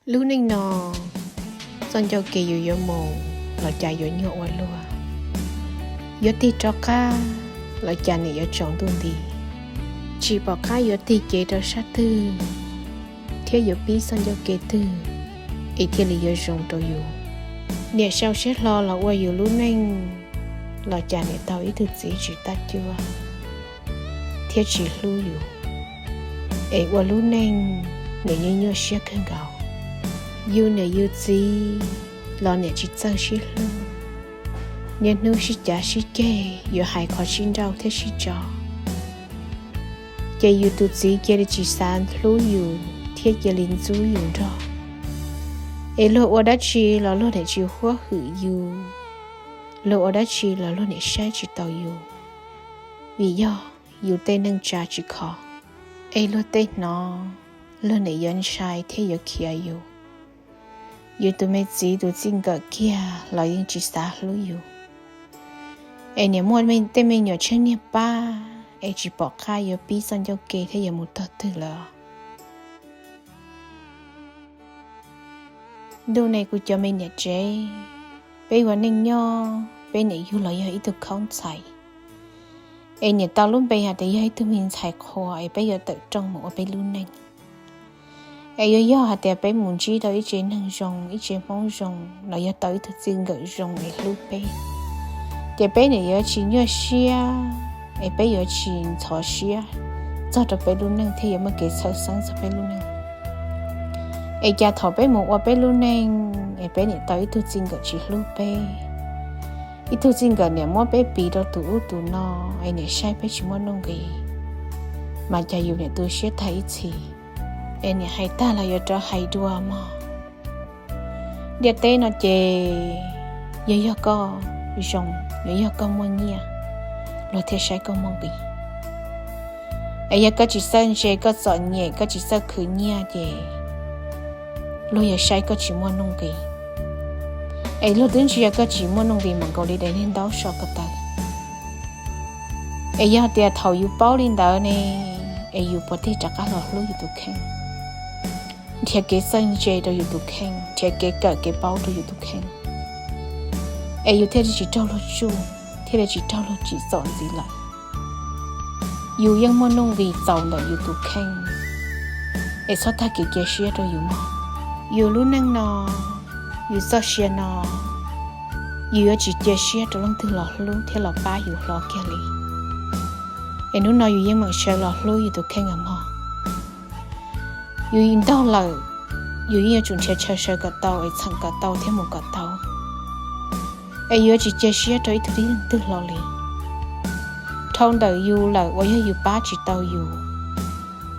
Lub neej no, txoj ncauj ke yus yuav mus los cas yuav nyuaj ua luaj, yuav tig rov qab los cas nim yuav tsaus ntuj nti, tsis pom qab yuav tig kev rau sab twg thiab yuav pib txoj ncauj ke twg es thiaj li yuav zoo rau yus. Niam sau siab hlo los ua yus lub neej los cas niam tau ib tug txiv tsis tab cuab thiab tsis hlub yus, es ua lub neej niam yeej nyuaj siab kawg nkaus. Yus niam yus txiv los niam tsis txawj sib hlub, niaj hnub sib cav sib ceg yuav hais qhov sib nrauj thiab sib tso, ces yus tus txiv cia li tsis xav hlub yus thiab cia li ntxub yus nrog. Es luag ua dab tsi los luag niam tsis huab hwm yus, luag ua dab tsi los luag niam saib tsis taus yus, vim yog yus tej neej tsa tsis khov, es luag tej hnov luag niam yuav ntshai thiab yuav khiav yus. Yus tus me txiv tus txij nkawm kiag los yeej tsis xav hlub yus, es niam muaj tej me nyuam tsheej niag pab es tsis pom qab yuav pib txoj ncauj ke thiab yuav mus tog twg lawm. Ntuj ne kuv cov me niam tsev, peb ua neej nyob peb niam yug los yog ib tug khaub ntxhais, es niam tau lub npe hais tias yog ib tug me ntxhais qhua es peb yuav tawm rooj mus ua peb lub neej. Es yuav yog hais tias peb mus ntsib rau ib tsev neeg zoo, ib tsev Hmoob zoo los yog tau ib tug txij nkawm zoo es hlub peb, ces peb niam yuav tsis nyuaj siab, es peb yuav tsis ntxhov siab txog rau peb lub neej thiab yuav muaj kev txhawj xeeb txog peb lub neej. Es cas thaum peb mus ua peb lub neej es peb niam tau ib tug txij nkawm tsis hlub peb, ib tug txij nkawm niam muab peb piv rau tus ub tus no, es niam saib peb tsis muaj nuj nqis, mas cas yus niam tu siab tag ib txhis, es niam hais tag los yuav rov hais dua mog. Ntiaj teb no ces yog, yog koj zoo, yog, yog koj muaj nyiaj, luag thiaj saib koj muaj nqis. Es yog koj tsis txawj ntse, koj txom nyem, koj tsis txawj khwv nyiaj ces luag yuav saib koj tsis muaj nuj nqis. Es luag twb ntsia koj tsis muaj nuj nqis mas nkaus li daim niag ntaub so ko taw. Es yog tias thaum yus paub li ntawd ne, es yus puas tig rov qab los hlub yus tus kheej, nrhiav kev txawj ntse rau yus tus kheej, nrhiav kev kawm kev paub rau yus tus kheej, es yus thiaj li tsis raug luag tsuj, thiaj li tsis raug luag tsim txom ntxiv lawm. Yus yeej muaj nuj nqis txaus ntawm yus tus kheej, es txhob tag kev cia siab rau yus mog. Yus lub neej no, yus txoj sia no, yus yuav tsis cia siab rau leej twg los hlub thiab los pab yus hlo kiag li. Es hnub no yus yeej meem sawv los hlub yus tus kheej os mog. Yus ntaug lawm, yus yeej yuav tsum nrhiav chaw sawv kom tau es txheem kom tau thiab mus kom tau. Es yus yuav tsis cia siab rau ib tug tib neeg twg hlo li. Dhau ntawm yus lawm uas yog yus pab tsis tau yus,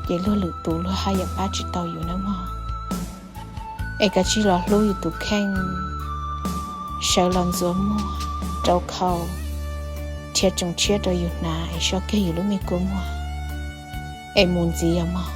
ces luag lwm tus luag haj yam pab tsis tau yus nawb mog. Es kav tsij los hlub yus tus kheej, sawv los ntxuav muag, rau khau, nrhiav tsoos tshiab rau yus hnav es so kiag yus lub me kua muag, es mus ntxiv os mog.